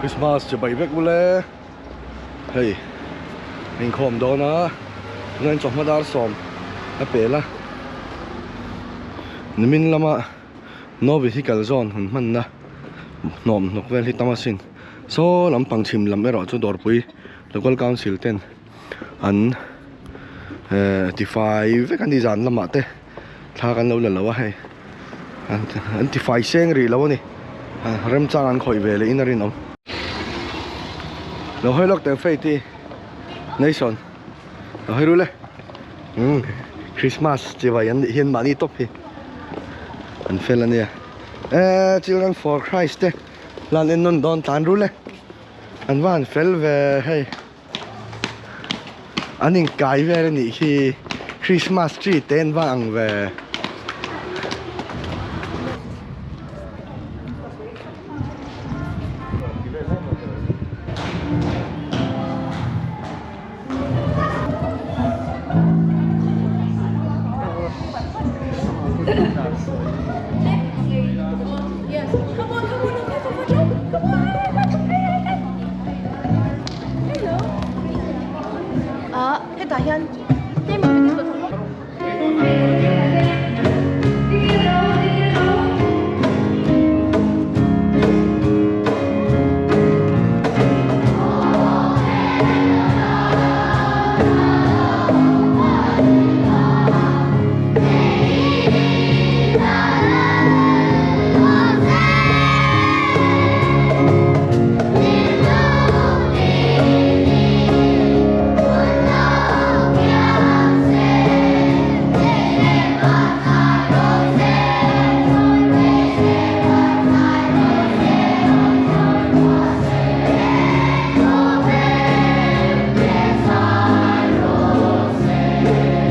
Christmas chibai vek ule hei inkhawm dawn a tunah in chawhma dar sawm a pel a nimin lama no vehicle zone hun hmanna hnawm hnawk vel hi tam asin saw lampang chhim lam erawh chu dawrpui local council ten an eh tifai vek a ni zan lamah te thla kan lo la lo a hei an tifai seng rih lo a ni remchang an khawih ve leh in a rinawm lo hawi lawk teh faith hi nation lo hawi rul e umm christmas chibai an nih hian mahni tawp hi an fel a nia eh children for christ te lan en nawn dawn tlan rul e an va han fel ve hei. An inkai vel a nih khi Christmas tree te an va ang ve.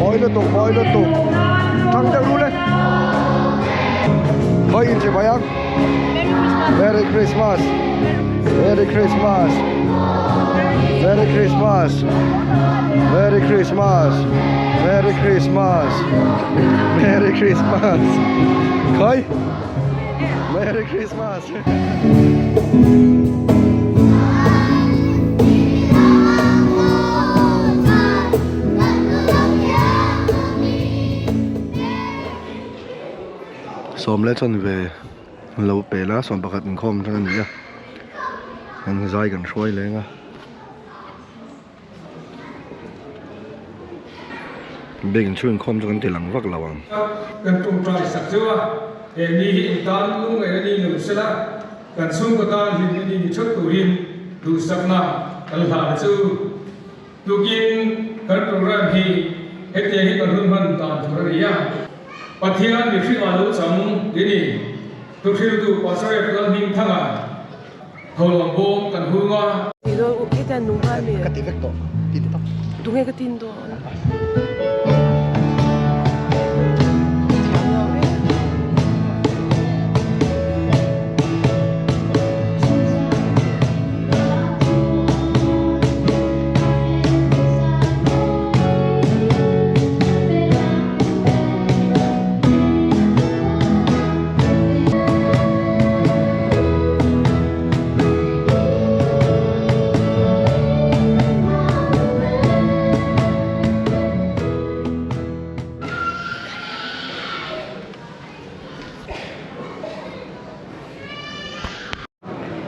Mawi lutuk mawi lutuk thang deuh ru le Khawi in chibai ang Merry Christmas Merry Christmas Merry Christmas Merry Christmas Merry Christmas Merry Christmas Khawi Merry Christmas Sawm leh chuan ve lo pel a sawm pakhat inkhawm tan a ni a an zai kan hruai leng a Bank inchhung inkhawm chu kan ti lang vak lo ang. Kan tawngtai sak cheu a, he ni hi eng tan lungngaihna ni lo sela, kan chhungkaw tan hlimna ni ni theuh turin duhsakna kan hlan a chu. Tukin kan program hi hetiang hi kan hun hman dan tur a ni a. Pathian mihring ah lo chang ti ni. Thuhriltu Pastor Lalhmingthanga Tholawm bawm kan hung a. Ka ti vek tawh tin tawp. Tunge ka tin dawn.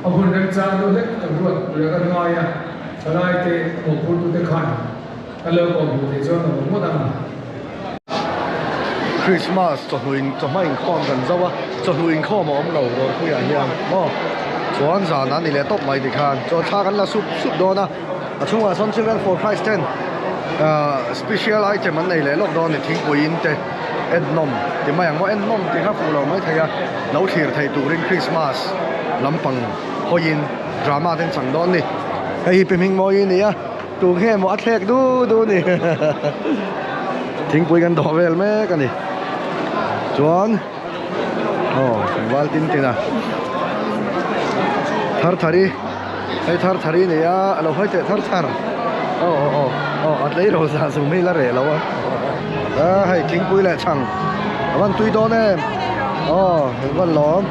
A hun remchang deuh hlek kan ruat tur a kan ngai a, thalaite mawhphurtute khan kan lo kawm hmuh theih chuan a awm ngawt ang. Christmas chawhnu in chawhma inkhawm kan zo a, chawhnu inkhawm a awm lo Dawrpuiah hian maw chuan zan a ni leh tawp mai tikhan chuan thla kan la sup sup dawn a, a chhungah sawn Children for Christ ten ahh special item an nei leh lawk dawn a ni thingpui in te ennawm ti mai ang maw ennawm tih kha fuh lo mai thei a lo thlir theih turin Christmas lampang hawiin drama te an chang dawn a ni hei hi pi hming mawi a ni a. Tun nge maw a thlek du du ni thingpui kan dawh vel mek a ni chuan aw val tin tin a thar thari hei thar thari ni a a lo hawi teh thar thar aw aw aw aw a tlei ro zah zum hi la reh lo a a hei thingpui leh chhang a van tui dawn em aw van lawm.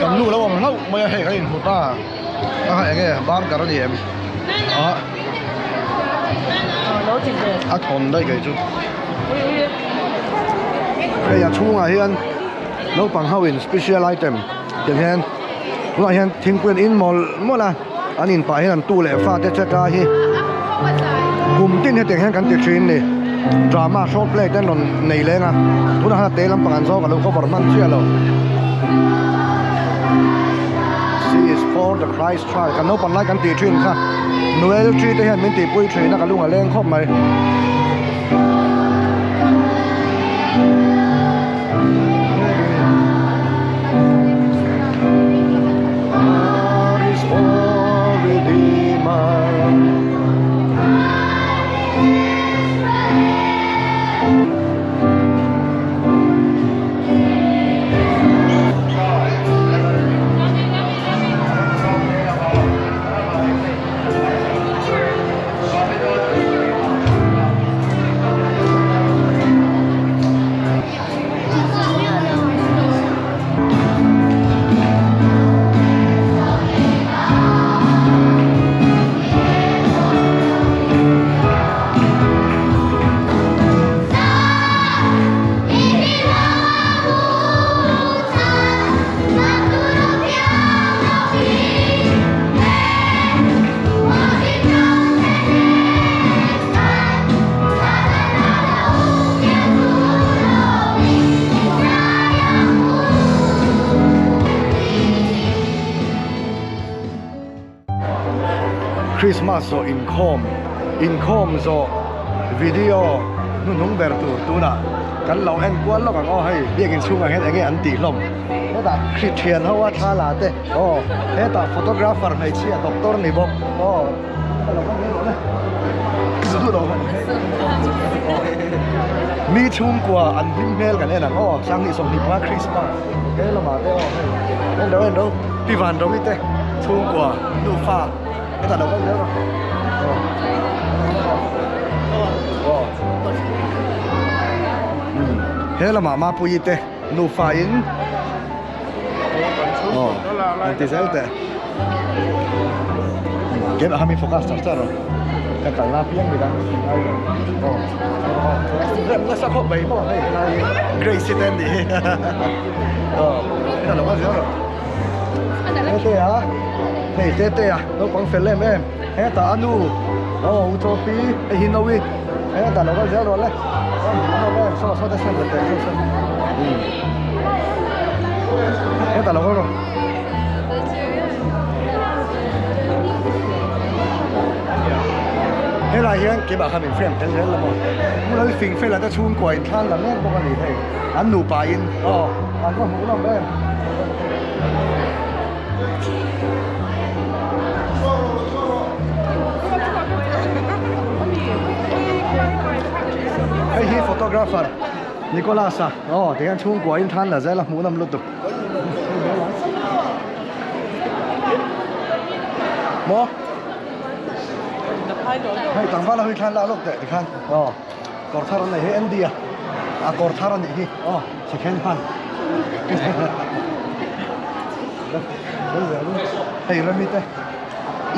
Kan nu lo awm hlauh mai a hei kan inhmu ta a eng nge burger a ni em ah a thawn daih kei chu hei a chhungah hian naupang ho in special item tiang hian tunah hian thingpui an in mawlh mawlh a an in pah hian an tu leh fa te cheta hi kum tin hetiang hian kan ti thin ni drama short play te an rawn nei leng a tunah hian a te lampang an zawk a lo cover hman chiah lo C is for the Christ child kan naupang lai kan tih thin kha Noel tree te hian min tihpui thin a ka lung a leng khawp mai. Christmas zawh inkhawm inkhawm zawh video hnuhnung ber tur tunah kan lo en kual lawk ang aw hei biakin chhungah hian enge an tih hlawm hetah Christian ho a thla la te aw hetah photographer hmeichhia doctor ni bawk aw. Mi chhungkua an hlim hmel kan en ang aw sanghnih 25 Christmas he lamah te aw hei en ro en ro pi van ro te chhungkua nufa hetah lo kal zel rawh aw he lamah Mapuii te nufa in aw an ti zel teh Kem a mi focus char char rawh ka kal na piang midang ngai lo aw rem nasa khawp mai maw hei helai hi Grace te an nih hi aw heta lo kal zel rawh tete a hei tete a naupang fel em em hetah a nu aw u chaw pi hei hi naui hetah lo kal zel rawh le saw saw te sawn la teh saw saw hetah lo kal rawh. Helai hian keimah kha min frame tel zel lo maw hmun fing fel ah te chhungkua in thlan la mek bawk a ni hei an nupa in aw an va hmuh hlawm em. Hei hi photographer Nicholas a aw tihian chhungkua in thlan la zel a hmuh nawm lutuk. Maw? Hei tlangval a hui thlan lak lawk teh tikhan aw kawr thar an nei hi Andy a a kawr thar a nih hi aw second hand hei Remi te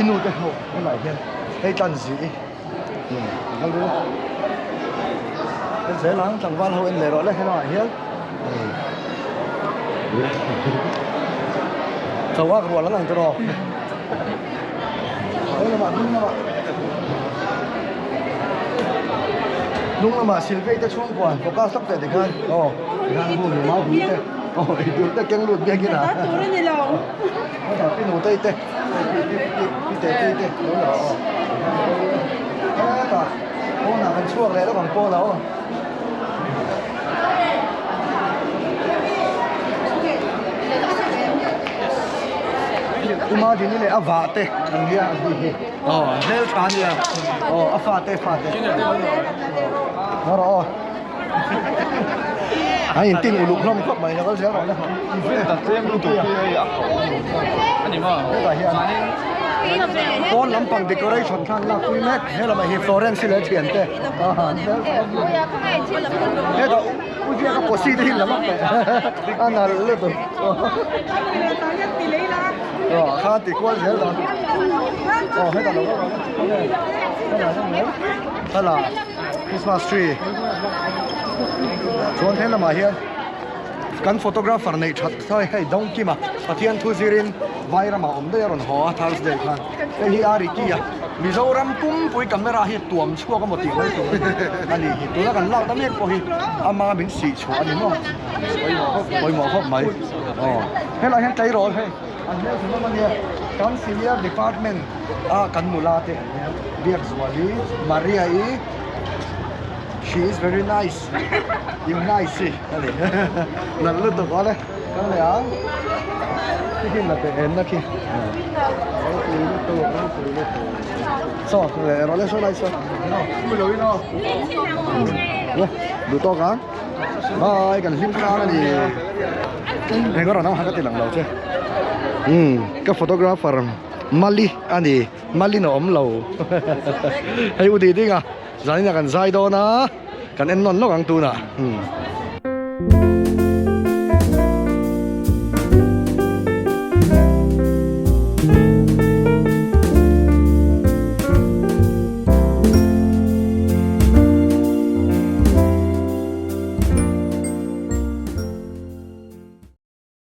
i nu te ho helai hian hei tlan zi i kal ru en zel ang tlangval ho en leh rawh le helaiah hian Chau ak rual an ang tawh he lamah hnung lamah hnung lamah silvei te chhungkua focus tak teh tikhan aw tikhan hu nu mau hui te aw eitur te keng lut biak in a tur a ni lo pi nu tei te pi te tei te lo la aw hetah pawnah kan chhuak leh lawk ang pawnah aw. Uma dini leh a vah te ang hi a hi hi aw hmel tha ania aw a fa te fa te aw rawh aw a in tin uluk hlawm khawp mai lo kal zel rawh le tlem lutuk hi hei a khauh ani maw hetah hian. Pawn lampang decoration khan lak pui mek he lamah hi Florence leh thian te hetah u ziaka posi te hi lam a peh a nalh lutuk aw khan ti kual zel dan aw hetah lo hetah Christmas tree chuan he lamah hian Kan photographer neih that thai hei Dawngkima Pathian thu zirin Vairamah awm daih a rawn haw a Thursday khan hei hi a Ricky a Mizoram pumpui camera hi tuam chhuak emaw tih mai tur a ni hi tuna kan lak ta mek pawh hi ama min sih chhuah a ni maw pawimawh khawp mai aw helai hian tleirawl hei an hmel thum em ania kan senior department a kan nula te an nia Biakzuali Maria-i she is very nice. You nice si ani nalh lutuk awle kal leh ang khi khi la teh en na khi ropui lutuk ropui lutuk saw leh rawh le saw lai saw le duh tawk ang bye kan hlim tlang ani heng a rawn ang ka ti lang lo che um ka photographer mali ani malin a awm lo hei u dih ding a. Zanin ah kan zai dawn a, kan en nawn lawk ang tunah.